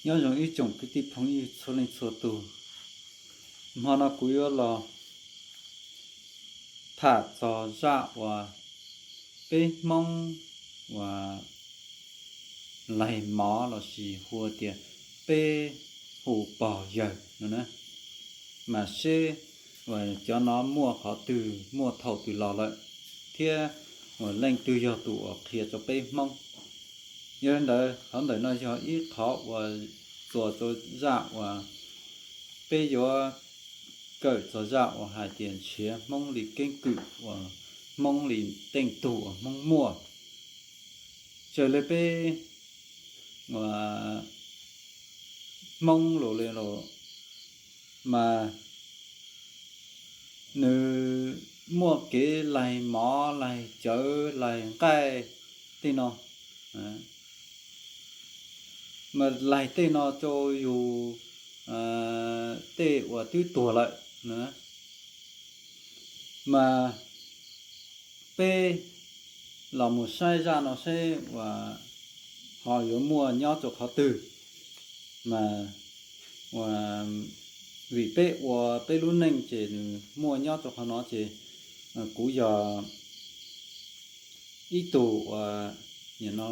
Nyob zoo ib tsoom kwv tij phooj ywg txhua leej txhua tus, hmo no kuv yuav los tham txog zaj uas peb Hmoob uas laig mov lossis hu tias peb hu pog yawg no na, mas seb uas cov no muaj qhov twg, muaj thaum twg los lawm, thiab uas leej twg yog tus uas qhia rau peb Hmoob. Yog li ntawd qhov ntawm no yog ib qhov uas txuas rau zaj uas peb yuav kawm txog zaj uas hais tias nrhiav Hmoob li keeb kwm uas Hmoob li teej tug uas Hmoob muaj. Raws li peb uas Hmoob lus li los mas nws muaj kev laig mov, laig cawv, laig nqaij tej no, mas laig tej no rau yus tej uas twb tuag lawm. Mas peb los mus saib zaj no seb uas ho yuav muaj nyob rau qhov twg. Mas vim peb ua peb lub neej ces nws muaj nyob rau qhov no ces kuv yog ib tug uas nim no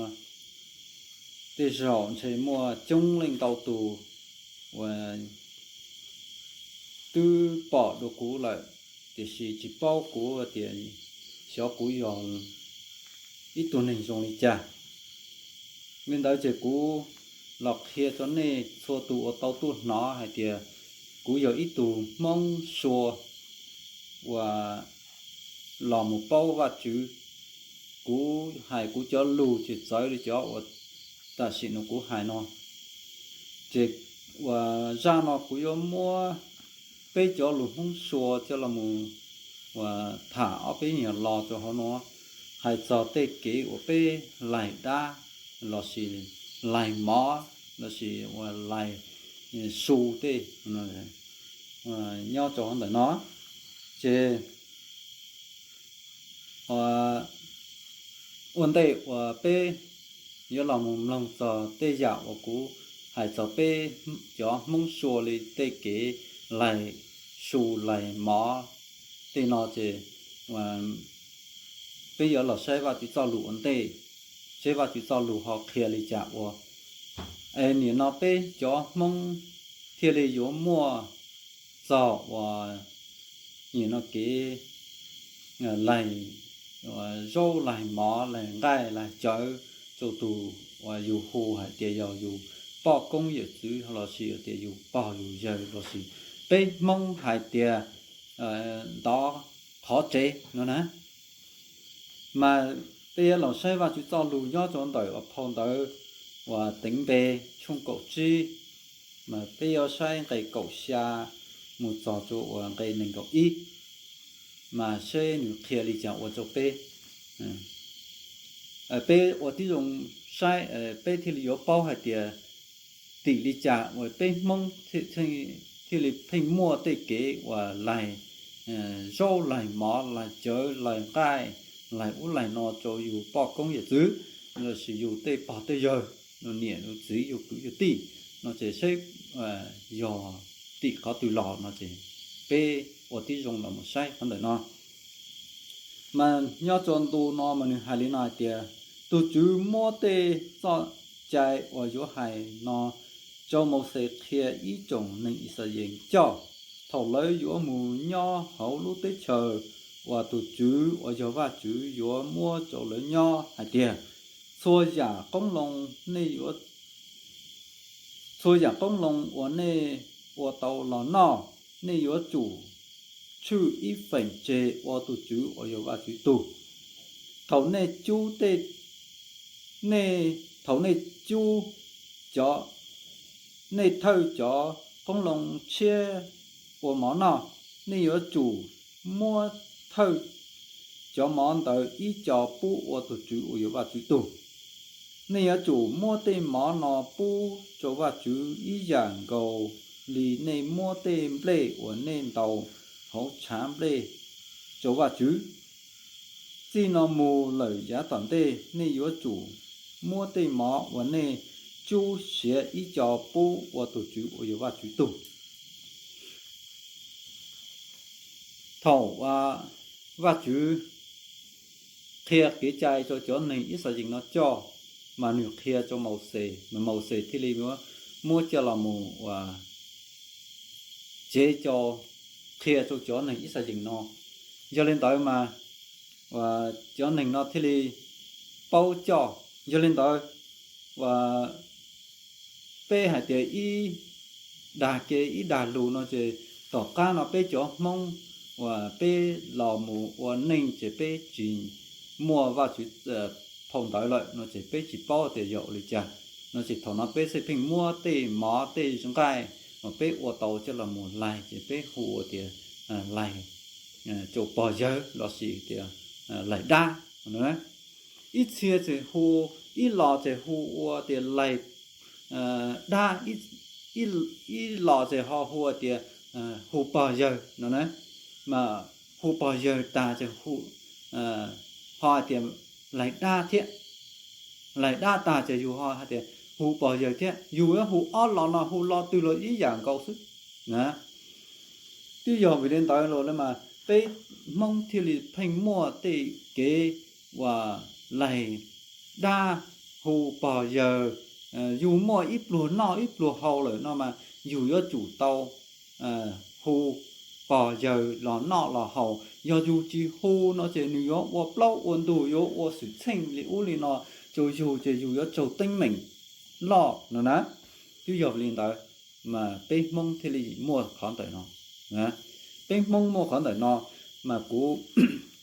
tej zaum ntshe muaj coob leej ntau tus uas twb pom dua kuv lawm, tiam sis tsis paub kuv tias xyov kuv yog ib tug neeg zoo li cas. Li ntawd ces kuv los qhia rau nej txhua tus uas tau tuaj hnov hais tias kuv yog ib tug Hmoob Suav uas los mus paub Vajtswv. Kuv hais kuv cov lus ces txawv li cov uas tam sim no kuv hais no. Ces uas zaj no kuv yuav muab peb cov lus Hmoob Suav coj los mus uas tham ob peb nyuag lo rau hauv no, hais txog tej kev uas peb laig dab lossis laig mov lossis uas laig su tej nyob rau hauv ntawm no. Ces ua ntej uas peb yuav los mus mloog txog tej yam uas kuv hais txog peb cov Hmoob Suav li tej kev laig su laig mov tej no ces peb yuav los saib Vajtswv txoj lus ua ntej, seb Vajtswv txoj lus ho qhia li cas ua es nim no peb cov Hmoob thiaj li yuav muaj txog uas nim no kev laig zaub laig mov laig nqaij laig cawv rau tus uas yus hu hais tias yog yus poj koob yawm txwv lossis tias yus pog yus yawg lossis peb Hmoob hais tias ntov qhov tsev no na. Mas peb yuav los saib Vajtswv txoj lus nyob rau ntawm uas phau ntawv uas Teev Npe tshooj kaum tsib, mas peb yuav saib nqe kaum xya mus txog rau uas nqe nees nkaum ib, mas seb nws qhia li cas ua rau peb. Peb ua tib zoo saib peb thiaj li yuav paub hais tias tim li cas uas peb Hmoob thiaj li pheej muaj tej kev uas laig zaub laig mov laig cawv laig nqaij laig ub laig no rau yus poj koob yawm txwv lossis yus tej pog tej yawg, yus niam yus txiv yus kwv yus tij no ces seb yog tim qhov twg los no ces peb ua tib zoo los mus saib qhov ntawm no. Mas nyob rau ntu no mas nws hais li no hais tias, tus Tswv muab tej txoj cai uas yuav hais no rau Mauxes qhia ib tsoom neeg Yixalayees coj, thaum lawv yuav mus nyob hauv lub teb chaws uas tus Tswv uas yog Vajtswv yuav muab rau lawv nyob hais tias, txhua yam qoob loo nej yuav txhua yam qoob loo uas nej ua tau los noj, nej yuav tsum tshwj ib feem tseg ua tus Tswv uas yog Vajtswv tug. Thaum nej cub nej thaum nej cub cov nej thawj cov qoob loo tshiab ua mov noj, nej yuav tsum muab thawj cov mov ntawd ib co pub ua tus Tswv uas yog Vajtswv tug. Nej yuav tsum muab tej mov no pub rau Vajtswv ib yam nkaus li nej muab tej nplej uas nej ntaus hauv tshav nplej rau Vajtswv. Txij no mus lawm yav tom ntej nej yuav tsum muab tej mov uas nej cub siav ib co pub ua tus Tswv uas yog Vajtswv tug. Thaum Vajtswv qhia kev cai rau cov neeg Yixalayees no coj, mas nws qhia rau Mauxes, mas Mauxes thiaj li muab coj los mus ua tsev cai qhia rau cov neeg Yixalayees no. Yog li ntawd mas cov neeg no thiaj li paub coj. Yog li ntawd, peb hais tias ib dag kev ib dag lus no ces tom qab no peb cov Hmoob uas peb los mus ua neej ces peb tsis muaj Vajtswv phau ntawv lawm no ces peb tsis paub tias yog ua li cas no ces thaum no peb xij pheej muab tej mov tej nqaij uas peb ua tau coj los mus laig ces peb hu ua tias laig rau pog yawg lossis tias laig dab. Ib txhia ces hu, ib los ces hu ua tias laig dab, ib los ces ho hu ua tias hu pog yawg no na. Mas hu pog yawg tag ces ho hais tias laig dab thiab. Laig dab tag ces yus ho hais tias hu pog yawg thiab. Yus yuav hu ob los no hu lo twg los ib yam nkaus xwb na. Twb yog vim li ntawd los mas peb Hmoob thiaj li pheej muaj tej kev uas laig dab hu pog yawg. Yus muaj ib pluag noj ib pluag haus lawm no mas yus yuav tsum tau hu pog yawg los noj los haus. Yog yus tsis hu no ces nws yuav ua plaub ua ntug, yuav ua xwm txheej li ub li no rau yus ces yus yuav raug teeb meem loj no na. Twb yog li ntawd mas peb Hmoob thiaj li muaj qhov ntawm no. Peb Hmoob muaj qhov ntawm no mas kuv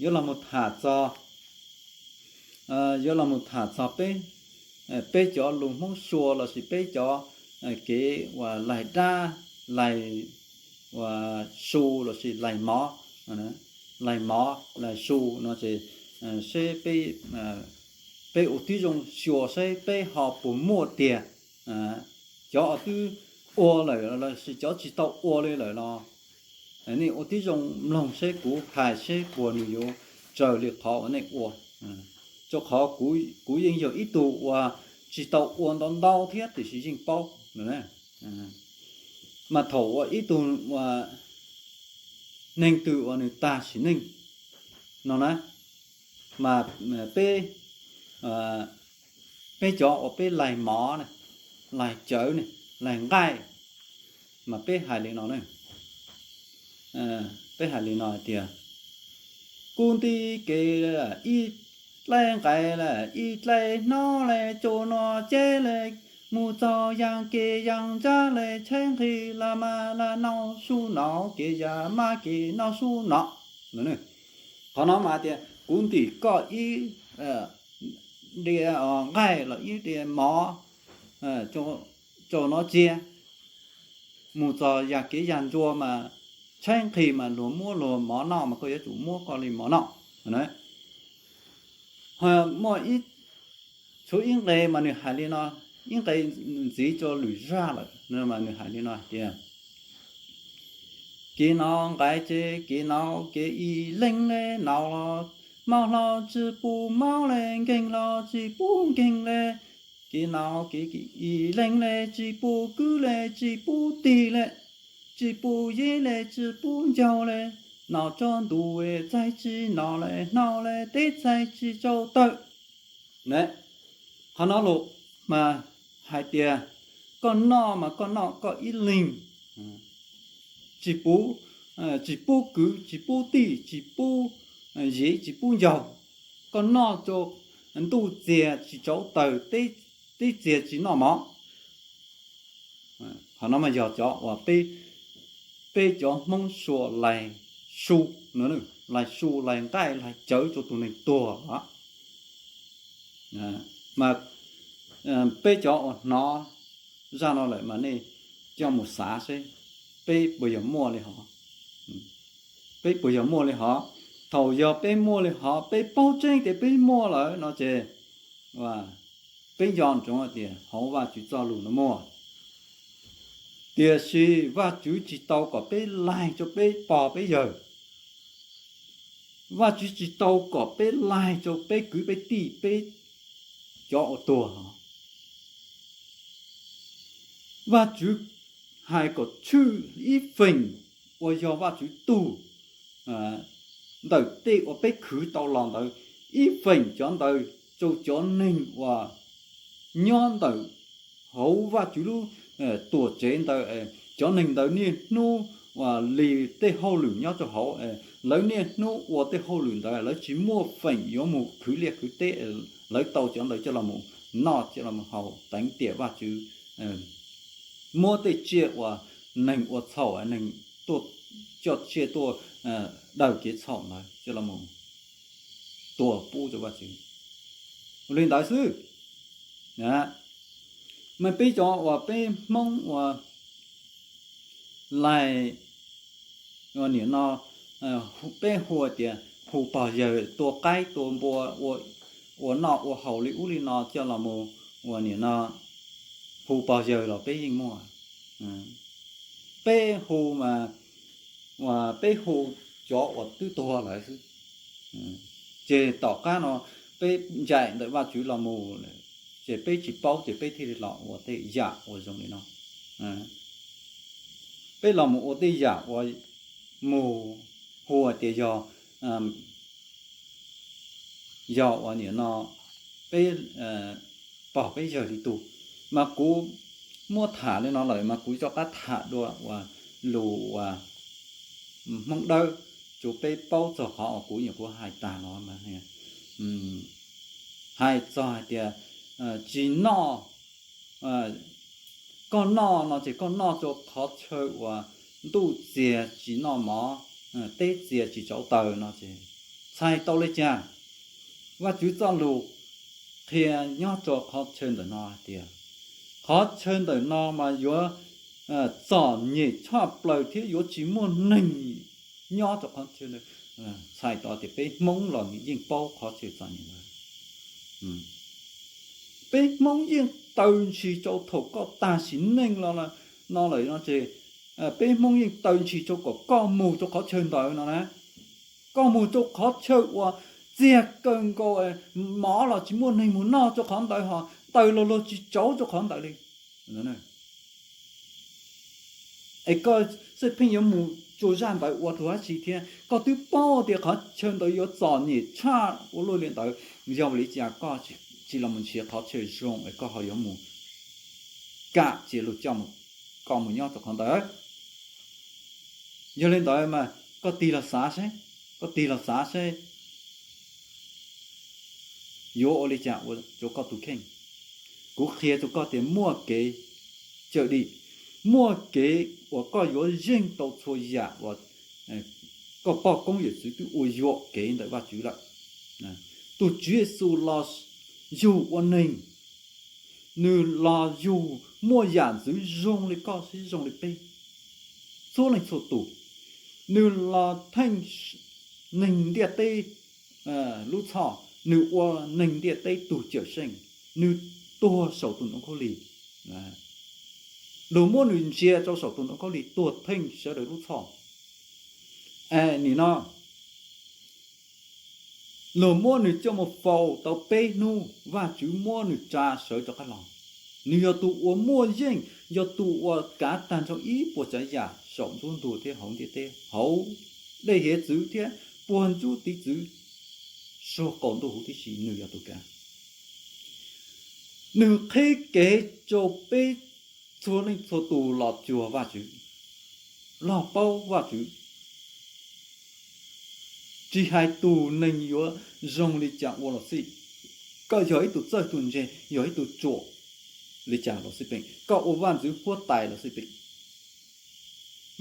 yuav los mus tham txog, yuav los mus tham txog peb, peb cov lus Hmoob Suav lossis peb cov kev uas laig dab, laig uas su lossis laig mov, laig mov laig su no ces seb peb ua tib zoo xyuas seb peb ho puas muaj tiag. Cov uas twb ua lawm lossis cov tsis tau ua li lawm los nej ua tib zoo mloog seb kuv hais seb puas nws yuav raws li qhov uas nej ua. Rau qhov kuv yeej yog ib tug uas tsis tau ua ntau ntau thiab tiam sis yeej paub. Mas thaum uas ib tug neeg twg uas nws tag sim neej no na, mas peb, peb cov uas peb laig mov, laig cawv, laig nqaij, mas peb hais li no, peb hais li no hais tias, kub nti kev ib dlaib nqaij le, ib dlaib hnob le, tsuas no ceb le, mus txog yas kev yas ntsab le, tshaib nqhis las mas las noj su no, kev yas mab kev noj su no. Qhov no mas tias kuv ntim koj ib diav nqaij los ib diav mov, tsuas no cia, mus txog yas kev yas ntsab mas tshaib nqhis mas luag muab luag mov noj mas koj yuav tsum muab koj li mov noj. Ho muaj ib, tshuav ib nqe mas nws hais li no, ib nqe ntxiv rau lwm zaj lawm mas nws hais li no hais tias, kev no nqaij ces kev no kev ib leeg le, no los mov hlo tsis pub mov le, nkeeg los tsis pub nkeeg le, kev no kev ib leeg le, tsis pub kwv le, tsis pub tij le, tsis pub yej le, tsis pub ncaug le, noj tso ntuj txaij tsis noj le, hnav le teb txaij tsis tsaus taw. Qhov no los mas hais tias koj noj mas koj noj koj ib leeg, tsis pub, tsis pub kwv, tsis pub tij, tsis pub yej, tsis pub ncaug. Koj noj tso ntuj txias tsis tsaus taw, teb txias tsis noj mov. Qhov no mas yog cov uas peb, peb cov Hmoob Suav laig su, laig su laig nqaij laig cawv rau tus neeg tuag. Mas peb cov uas hnov zaj no lawm mas nej coj mus xav seb peb puas yog muaj li hov. Peb puas yog muaj li hov? Thaum yog peb muaj li hov, peb paub tseeb tias peb muaj lawm no ces peb nco ntsoov tias hauv Vajtswv txoj lus no muaj. Tiam sis Vajtswv tsis tau kom peb laig rau peb pog peb yawg. Vajtswv tsis tau kom peb laig rau peb kwv peb tij, peb cov uas tuag. Vajtswv hais kom tshwj ib feem uas yog Vajtswv tug ntawm tej uas peb khwv tau los ntawd, ib feem cov ntawd rau cov neeg uas nyob ntawm hauv Vajtswv lub tuam tsev ntawd. Cov neeg ntawd niaj hnub uas li tej hauj lwm nyob rau hauv, lawv niaj hnub ua tej hauj lwm ntawd, lawv tsis muaj feem yuav mus khwv liaj khwv teb, lawv tau cov ntawd coj los mus noj coj los mus haus teev tiam Vajtswv muab tej tsiaj uas neeg ua txhaum, neeg tuaj coj tsiaj tuaj daws kev txhaum ntawd coj los mus tua pub rau Vajtswv. Ua li ntawd xwb. Mas peb cov uas peb Hmoob uas lais, nim no peb hu tias hu pog yawg tua qaib tua npua, ua noj ua haus li ub li no coj los mus, uas nim no hu pog yawg los peb yeej muaj. Peb hu mas, peb hu cov uas twb tuag lawm xwb. Ces tom qab no peb ncaim ntawm Vajtswv los mus, ces peb tsis paub ces peb thiaj li los ua tej yam uas zoo li no. Peb los mus ua tej yam uas mus hu tias yog, yog uas nim no peb pog peb yawg li tug. Mas kuv muab tham li no lawm mas kuv rov qab tham dua uas lus uas Hmoob Dawb, tsuas peb paub txog qhov uas kuv nyuam qhuav hais tag no mas hais txog hais tias tsis noj, koj noj no ces koj noj rau qhov chaw uas ntuj txiag tsis noj mov, teb txiag tsis tsauv taws no ces txhais tau li cas? Vajtswv txoj lus qhia nyob rau qhov chaw ntawm no hais tias qhov chaw ntawm no mas yuav txom nyem tshaj plaws thiab yuav tsis muaj neeg nyob rau qhov chaw ntawd. Txhais tau tias peb Hmoob los yeej paub qhov chaw txom nyem ntawd. Peb Hmoob yeej taw ntshis rau thaum koj tag sim neej no lawm no ces peb Hmoob yeej taw ntshis rau kom koj mus rau qhov chaw ntawd no na. Koj mus rau qhov chaw uas txiag kawg nkaus, mov los tsis muaj neeg mus noj rau qhov ntawd, ho taws los luag tsis tsauv rau qhov ntawd li. Es koj xwb pheej yuav mus rau zaj ntawd ua tus dab tsi thiab? Koj twb paub tias qhov chaw ntawd yuav txom nyem tshaj ua luaj li ntawd, yog vim li cas koj tsis los mus nrhiav qhov chaw zoo es koj ho yuav mus kam cia luag coj koj mus nyob rau qhov ntawd? Yog li ntawd mas koj tig los xav seb, koj tig los xav seb yuav ua li cas ua rau koj tus kheej. Kuv qhia rau koj tias muaj kev cawm dim, muaj kev uas koj yuav yeej tau txhua yam uas koj poj koob yawm txwv twb ua yuam kev ntawm Vajtswv lawm. Tus Tswv Yexus los yug ua neeg, nws los yug muaj yam ntxwv zoo li koj thiab zoo li peb, txhua leej txhua tus. Nws los theej neeg ntiaj teb lub txhoj, nws ua neeg ntiaj teb tug cawm seej, nws tuag saum tus ntoo khaub lig. Luag muab nws ntsia rau saum tus ntoo khaub lig tuag theej sawv daws lub txhoj. Nim no luag muab nws coj mus faus tau peb hnub, Vajtswv muab nws tsa sawv rov qab los. Nws yog tus uas muaj yeej, yog tus uas kav tag nrho ib puas tsav yam saum nruab ntug thiab hauv ntiaj teb, hauv dej hiav txwv thiab puag nruab tiv txwv, suab qaum ntuj huv tib si, nws yog tus kav. Nws qhib kev rau peb txhua leej txhua tus los cuag Vajtswv, los paub Vajtswv. Tsis hais tus neeg yuav zoo li cas ua los xij, koj yog ib tug txawj tus ntse, yog ib tug ruam li cas los xij peem, koj ua vaj ntxwv huab tais los xij peem,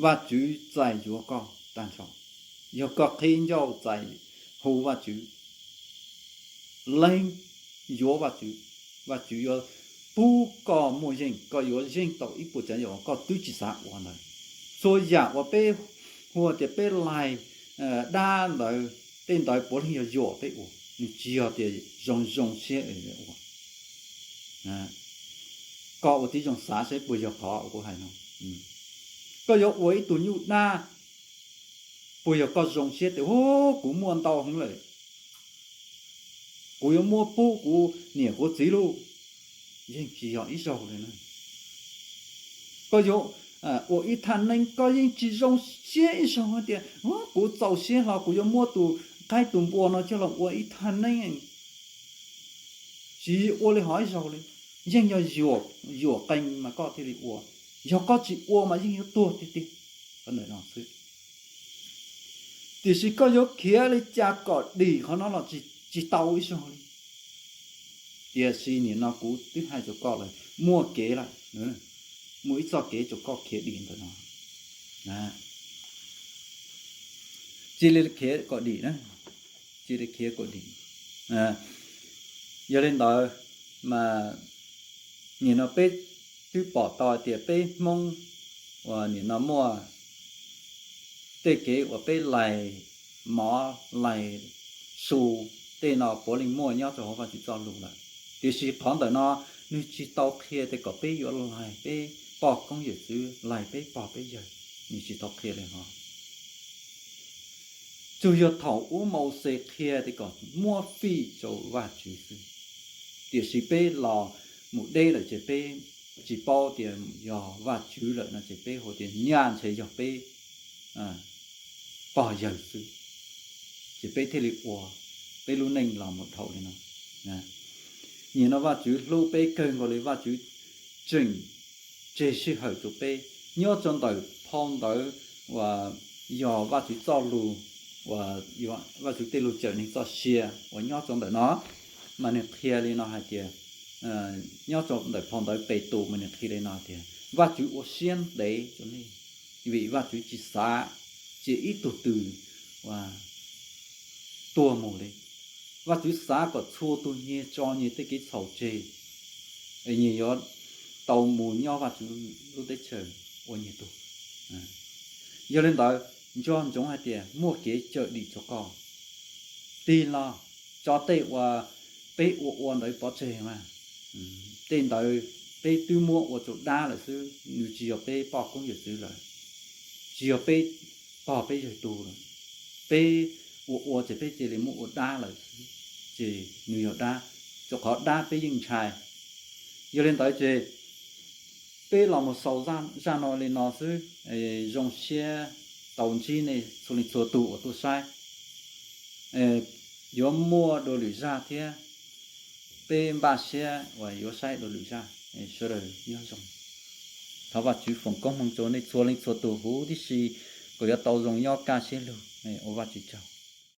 Vajtswv txais yuav koj tag nrho. Yog koj qhib ncauj txais hu Vajtswv, lees yuav Vajtswv, Vajtswv yuav pub koj muaj yeej, koj yuav yeej tau ib puas tsav yam uas koj twb tsis xav ua ntawd. Txhua yam uas peb hu tias peb laig dab ntawd, tej ntawd puav leej yog yuam peb ua, nws tsis yog tias zoo zoo siab ua. Koj ua tib zoo xav seb puas yog qhov uas kuv hais no. Koj yuav ua ib tug nyuj dab, puas yog koj zoo siab tias, Hu, kuv muaj ntau heev lawm, kuv yuav muab pub kuv niam kuv txiv lauj? Yeej tsis yog ib zaug li na. Koj yuav ua ib thaj neeb, koj yeej tsis zoo siab ib zaug hais tias kuv txaus siab hlo kuv yuav muab tus qaib tus npua no coj los ua ib thaj neeb. Tsis ua li hov ib zaug li, yeej yog yuam qee mas koj thiaj li ua. Yog koj tsis ua mas yeej yuav tuag tiag tiag. Qhov ntawm no xwb. Tiam sis koj yuav khiav li cas kom dim qhov no los tsis tau ib zaug li. Tiam sis nim no kuv twb hais rau koj lawm, muaj kev lawm, muaj ib txoj kev rau koj khiav dim ntawm no. Cia li khiav kom dim na, cia li khiav kom dim. Yog li ntawd mas nim no peb twb pom tau tias peb Hmoob uas nim no muaj tej kev uas peb laig mov laig su, tej no puav leej muaj nyob rau hauv Vajtswv txoj lus lawm. Tiam sis qhov ntawm no nws tsis tau qhia tias kom peb yuav laig peb poj koob yawm txwv, laig peb pog peb yawg, nws tsis tau qhia li hov. Tsuas yog thaum ub Mauxes qhia tias kom muab fij rau Vajtswv xwb. Tiam sis peb los mus deb lawm ces peb tsis paub tias yog Vajtswv lawm no ces peb hu tias nyaj ntshe yog peb pog yawg xwb, ces peb thiaj li ua peb lub neej los mus dhau li no. Nim no Vajtswv hlub peb kawg nkaus li, Vajtswv tseem tseg sij hawm rau peb. Nyob rau ntawm phau ntawv uas yog Vajtswv txoj lus, uas Vajtswv tej lus cawm neeg txoj sia uas nyob rau ntawm no, mas nws qhia li no hais tias, nyob rau ntawm phau ntawv Petus mas nws qhia li no tias Vajtswv ua siab ntev rau nej, vim Vajtswv tsis xav cia ib tug twg tuag mus li. Vajtswv xav kom txhua tus nyias tso nyias tej kev txhaum tseg, nyias yuav tau mus nyob Vajtswv lub teb chaws ua nyias tug. Yog li ntawd, nco ntsoov hais tias muaj kev cawm dim rau koj. Tig los, tso tej uas peb ua ua ntawd pov tseg mas, tej ntawd peb twb muab ua rau dab lawm xwb, nws tsis yog peb poj koob yawm txwv lawm, tsis yog peb pog peb yawg tug lawm. Peb ua ua ces peb cia li muab ua dab lawm xwb, ces nws yog dab, rau qhov dab peb yeej ntshai. Yog li ntawd ces peb los mus xaus zaj no li no xwb. Zoo siab tau ntsib nej txhua leej txhua tus uas tuaj saib. Yuav muaj dua lwm zaj thiab, peb npaj siab uas yuav saib dua lwm zaj. Sawv daws nyob zoo. Thov Vajtswv foom koob hmoov rau nej txhua leej txhua tus huv tib si, kom yuav tau zoo nyob kaj siab lug. Ua Vajtswv tsaug.